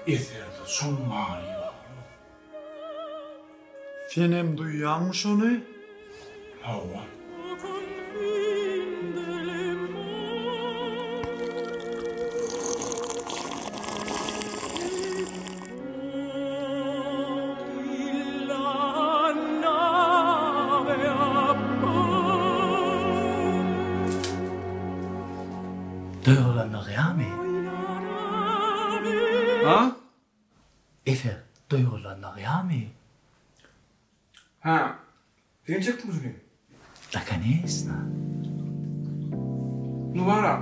Eserde çuň many bar. Senem duýýaňmy şony? Hawa. Duýgulandyrýarmy? Ha? Eser duýgulandyrýarmy? Ha. Sen çekdiňmi şuny? Da konesna. Nubara,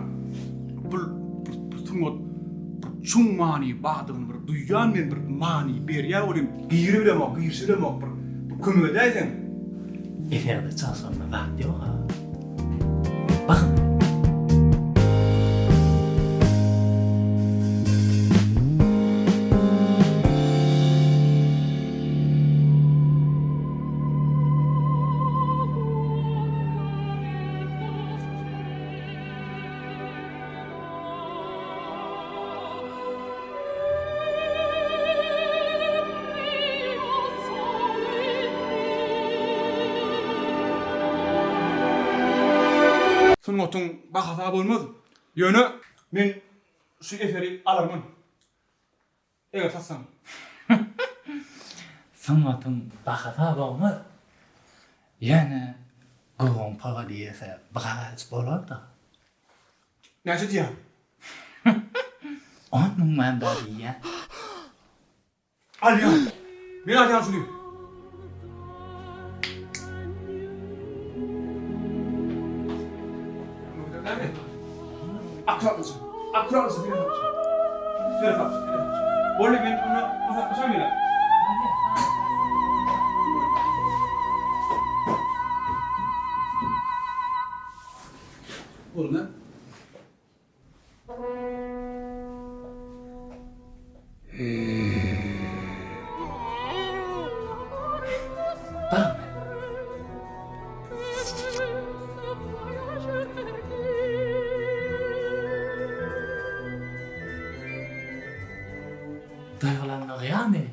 bul bir sungat bir çuň many bardygyny bir duýýan men bir many berýär welin giribilemok, girişibilemok bir bir kömek edäýseň. Eserde çylşyrymly zat ýog-a. Bakyň. Sungatyň bahasy-a bolmaz. Ýöne men şu eseri alarman. Eger satsaň. Sungatyň bahasy-a bolmaz. Ýöne göwün pula diýilse biraz bolar-da. Näçe diýýäň? 10 müň manda diýýän. Alýan. Men alýan şuny. Akkuratlyja. Akkuratlyja seresapja. Seresapja, seresapja. Boldy men onda hasaplaşaýyn. Boldy. Bam. Duýgulandyrýarmy?